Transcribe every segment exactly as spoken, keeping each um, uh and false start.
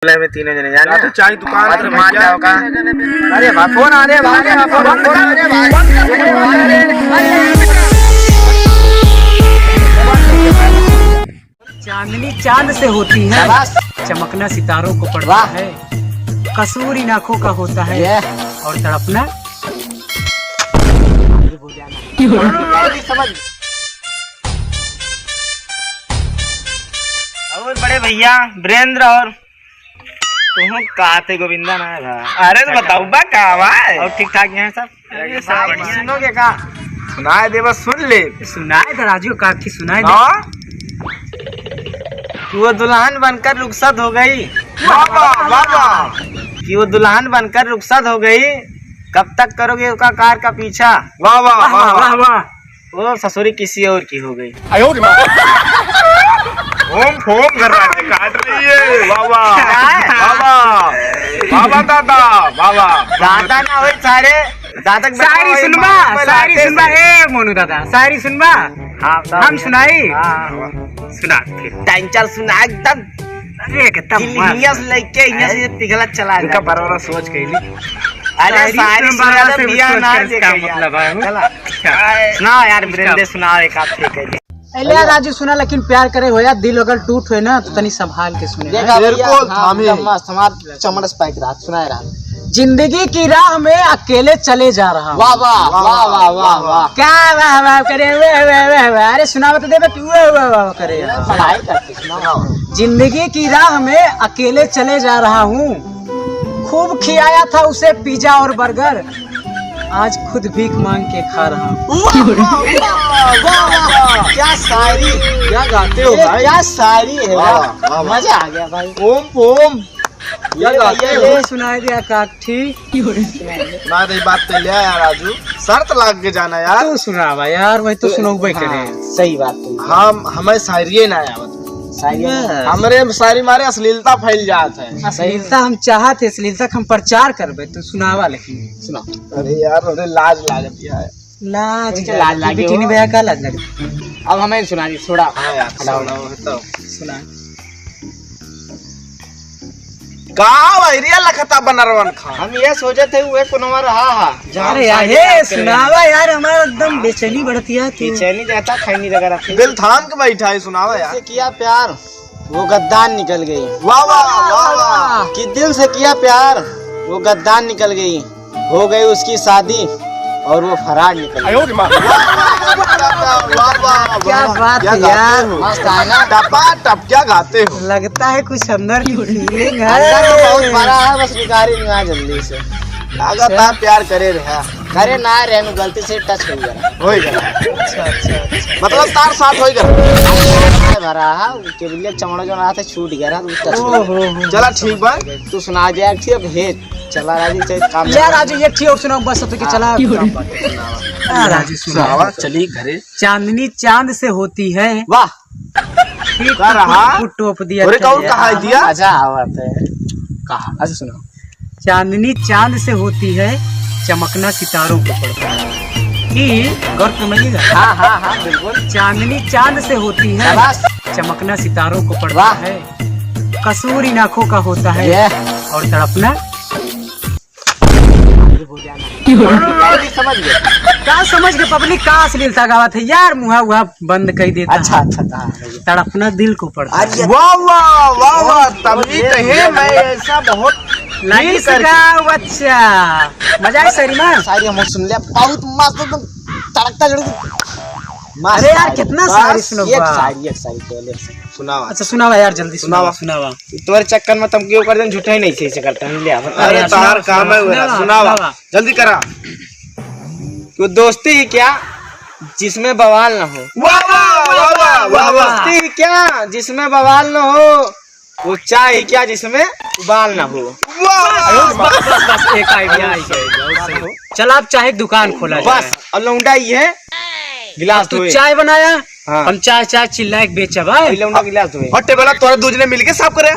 बोले में तीनों जने जाने। या तो चाय दुकान अरे पे मार भैया। जाओ का? अरे बा, फोन आ रे, बा, अरे बा, फोन, फोन आ रे, बा। चांदनी चांद से होती है, शाबाश। चमकना सितारों को पड़ता वाह। है, कसूर इन आँखों का होता है ये। और तड़पना। और बड़े भैया वीरेंद्र और तुम का थे गोविंदा ना था। अरे तो बताओ बा का आवाज? और ठीक ठाक यहाँ सब? अरे साहब, सुनोगे का? सुनाए दे, बस सुन ले। सुनाए दे राजू, का की सुनाए दे। हाँ? कि वो दुल्हन बनकर रुखसत हो गई। वाह, वाह, वाह, वाह। कि वो दुल्हन बनकर रुखसत हो गई, कब तक करोगे उसका कार का पीछा? वाह, वाह, वाह, वाह, वाह, वाह। वाह। वो ससुरी किसी और की हो गई। आयो रे माँ। ओम फोम कर रहा है, काट रही है। वाह, वाह। क्या है? वाह, वाह। वाह, वाह, दादा, वाह, वाह। दादा ना होई सारे, दादा के बेटा शायरी होई, सुनबा, माँ को शायरी लाते सुनबा, से। ए मोनू दादा, शायरी सुनबा। हाँ, बताओ हम भैया। सुनाई? हाँ, हाँ। सुना फिर। टाइम चल सुना एकदम। अरे एकदम दिल मस्त। हियां से लेके हियां से पिघला चला इनका जाए। बड़ा बड़ा सोच के लिए। अरे शायरी शायरी सुन सुना बड़ा दे से भी बिया सोच ना के इसका देखे यार। मतलब है, वो चला। अच्छा। सुनाओ यार, इसका वीरेंद्र सुनाओ एक आध फेंक के। अरे यार राजू सुना, लेकिन प्यार करे हो यार, दिल अगर टूट होए ना तो तनी संभाल के सुने। देखा तेरे भैया, को हाँ, थामी एकदम है। मस्त, हमार चमड़स पाइक रहा, सुनाए रहा। जिंदगी की राह में अकेले चले जा रहा हूँ। वाह, वाह, वाह, वाह, वाह, वाह, वाह। वाह। क्या वाह, वाह करे, वाह, वाह, वाह, वाह। अरे सुनावा तो देबे कि वाह, वाह, वाह करे। पढ़ाई करते, सुनाओ। जिंदगी की राह में अकेले चले जा रहा हूँ। खूब खियाया था उसे पिज़्ज़ा और बर्गर, आज खुद भीख मांग के खा रहा हूँ। वाह, वाह, वाह, वाह, वाह। क्या शायरी। क्या गाते हो ये भाई? क्या शायरी है वाह, यार। वाह, वाह। मजा आ गया भाई। ओम पोम। क्या ये गाते भैया, हो? ये सुनाई दिया काठी। ना, तो ये बात तो ले यार राजू, शर्त लाग के जाना यार। तू सुनावा यार, वही तो तो सुनौबे करे। हाँ, सही बात है। हम, हमें शायरी ना आवत। शायरी बस। हमरे शायरी मारे अश्लीलता फैल जात है। अश्लीलता हम चाहत है, अश्लीलता के हम प्रचार करबे, तू सुनावा लेकिन। सुना। अरे यार, हमरे लाज लागत है। लाज तुमके का लाज लागे बिटिन हो? भैया का लाज लगे? अब हमें सुना दी, थोड़ा हाँ यार, खड़ा हो। सुनाओ तो। सुना। का वैरिया लखता बनरवन खान? हम ये सोचत है, उहे कोनवा रहा हा, जहाँ अरे हम यार, शायरी हे, बात करे सुनावा हैं। यार, हमारा एकदम बेचैनी बढ़ती है, तू। बेचैनी रहता, खैनी लगा रहती। दिल थाम के बैठा है, सुनावा यार। से किया प्यार, वो गद्दान निकल गई। वाह, वाह, वाह, वाह। कि दिल से किया प्यार, वो गद्दान निकल गई। हो गई उसकी शादी और वो फरार निकल गया। आयो रे माँ। वाह, वाह, वाह, वाह, वाह, वाह, क्या वाह, बात क्या है गाते यार। हो। मस्त है ना? टपा टप क्या गाते हो। लगता है कुछ अंदर की फीलिंग है। अंदर तो बहुत भरा है, बस निकाली नहीं आया जल्दी से। लगातार प्यार करे रहा। करे ना रहे, गलती से टच हो गया। हो गया। अच्छा, अच्छा, अच्छा। मतलब तार साथ हो गया। भरा है, केबलिया चमड़ा जो ना था, छूट गया ना, टच हो गया। ओहो, हो। चला ठीक बा। तू सुना दे, ठीक है, भेज। चला राजू, चल, काम ले चला। राजू, एक ठे और सुनाओ, बस तो के हाँ, चला। काम बात है, सुनावा। हाँ, राजू, सुनावा। सुनावा, चली घरे। चांदनी चांद से होती है। वाह। ठीक का रहा? फुट, फुट टोप दिया अरे, कौन चले। कहा है दिया? अच्छा, आवत है। कहा? अच्छा, सुनाओ। चांदनी चांद से होती है, चमकना सितारों को पड़ता है। कि गौर फरमाइएगा। हाँ, हाँ, हाँ, बिल्कुल। चांदनी चांद से होती है, शाबाश। चमकना सितारों को पड़ता वाह। है। कसूर इन आँखों का होता है ये। और तड़पना। समझ गए? का समझ के पब्लिक का अश्लीलता गावत है यार, मुहा उहा बंद कर देता अच्छा, है। अच्छा, हाँ, हाँ। तड़पना दिल को पड़ता है। अरे वाह, वाह, वाह, वाह, तभी कहे मैं ऐसा बहुत लागी feel करके। सरकार, अच्छा। मजा आया शायरी में? शायरी हम सुन लिया, बहुत मस्त, एकदम तड़कता जड़कता। मस्त अरे यार, शायरी। कितना बस शायरी सुनो एक बा। शायरी, एक शायरी, केवल एक शायरी। सुनावा। अच्छा, सुनावा यार, जल्दी सुनावा, सुनावा। सुनावा। तोरे चक्कर में तुम क्यों कर दें, झूठे ही नहीं सही से करते हैं, ले आ। अरे अरे, यार, सुनावा, सुनावा, काम है, सुनावा, सुनावा। सुनावा। जल्दी करा। वो दोस्ती ही क्या जिसमें बवाल ना हो। वाह, वाह, वाह, वाह, वाह, वाह। दोस्ती ही क्या जिसमें बवाल ना हो, वो चाय ही क्या जिसमें उबाल ना हो। वाह, वाह, बस, वाह। बस, बस, बस, एक idea आई गया। चल, आप चाय की दुकान खोला जाए। बस, और लौंडा ये है, गिलास तू धोए। चाय बनाया, हाँ। हम चाय, चाय चिल्ला के बेचब, हाँ? और लौंडा गिलास धोए। और टेबल तोरा दू जने मिलके साफ करे।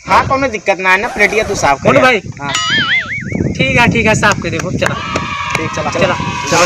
हाँ, कौनो दिक्कत ना है ना, प्लेटिया तू साफ करे। भाई? हाँ। ठीक है, ठीक है, साफ कर देबो, चला। ठीक, चला। चला, चला।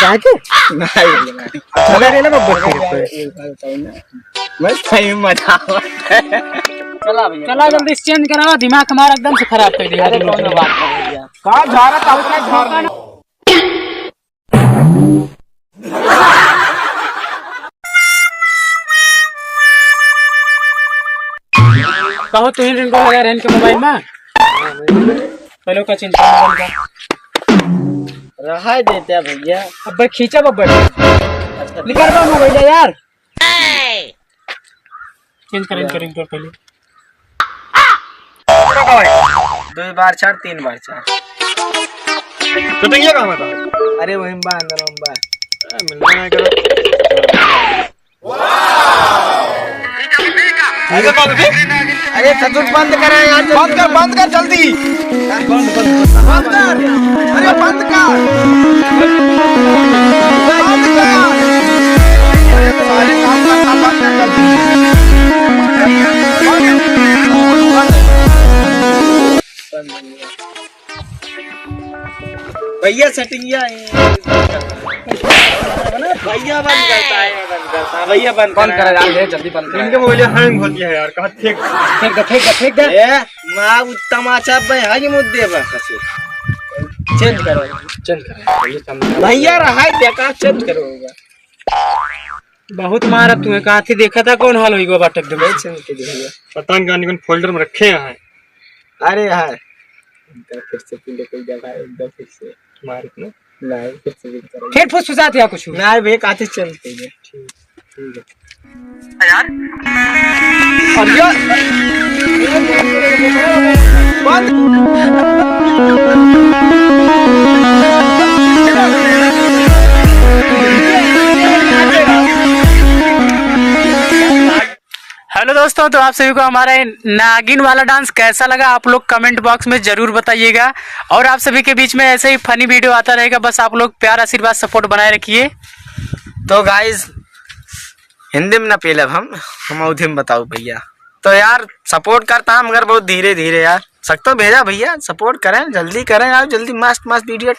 काहे के? नहीं भैया, नहीं। अबे रे ना बब्बर के। एक बार बताओ ना। बस टाइम मजा आवा। चला भैया, चला जल्दी से चेंज करावा, दिमाग हमारा एकदम से खराब कर दिया। अरे कौन बात है भैया? कहाँ झारा था, उसका झारा नहीं। कहो, तू ही रिंगटोन लगा रहे इनके मोबाइल में? पहले ओका चेंज कर, मोबाइल का। रहा देते हैं भैया। अब भाई खींचा बब्बर। निकाल दो मोबाइल यार। चेंज कर इनके रिंगटोन पहले। दो बार चार, तीन बार चार। तो टंगिया कहाँ बता? अरे वही बा, अंदर में बा। ए, मिलना नहीं करो। अरे बाप रे। अरे सचमुच बंद करे यार, बंद कर, बंद कर जल्दी। बंद, बंद, बंद कर। अरे बंद कर। बंद कर। अरे सारे काम करना बंद कर जल्दी। बंद, बंद। भैया सेटिंगिया है। भैया बंद करता है, बंद करता है। भैया बंद बंद करा। करा यार, ले जल्दी बंद करा। इनके मोबाइल हैंग हो गया है यार, कहाँ फेंक? फेंक दे, फेंक दे, फेंक दे। ए, माँ, उ तमाचा बे, हाँ, ये मुद्दे बा, कसे। चेंज करो। चेंज करो। भैया रहा है, बेकार चेंज करो होगा। बहुत मारा तुम्हें, कहाँ थी देखा था, कौन हाल होई गो बाटे एकदम। चेंज के दिया। पता नहीं कहाँ निकल फोल्डर में रखे हैं। अरे यार, इनका फिर से पी ले कोई दवा, एकदम फिर से। मार इतना। नहीं, फिर से भी करो। फिर फुसफुसात या कुछ? नहीं भैया, काफी चलते हैं। ठीक, ठीक है। यार। और ये बंद। हेलो दोस्तों, तो आप सभी को हमारा ये नागिन वाला डांस कैसा लगा, आप लोग कमेंट बॉक्स में जरूर बताइएगा। और आप सभी के बीच में ऐसे ही फनी वीडियो आता रहेगा, बस आप लोग प्यार, आशीर्वाद, सपोर्ट बनाए रखिए। तो गाइस, हिंदी में ना पेलब हम, हम अवधी में बताओ भैया। तो यार, सपोर्ट करता हम मगर बहुत धीरे धीरे यार। सकतो भेजा भैया, सपोर्ट करें, जल्दी करें यार, जल्दी मस्त मस्त वीडियो।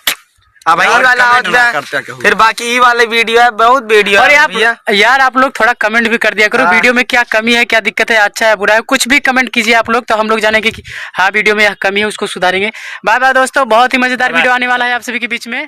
अब यही यार, वाला कमेंट आवत ना बा। करते कहूँ। फिर बाकी ई वाले वीडियो है, बहुत वीडियो और है यार, भैया। यार, आप लोग थोड़ा कमेंट भी कर दिया करो, हाँ। वीडियो में क्या कमी है, क्या दिक्कत है, अच्छा है, बुरा है, कुछ भी कमेंट कीजिए आप लोग, तो हम लोग जानेंगे कि हाँ, वीडियो में यह कमी है, उसको सुधारेंगे। बाय बाय दोस्तों, बहुत ही मजेदार बाय बाय। वीडियो आने वाला है आप सभी के बीच में।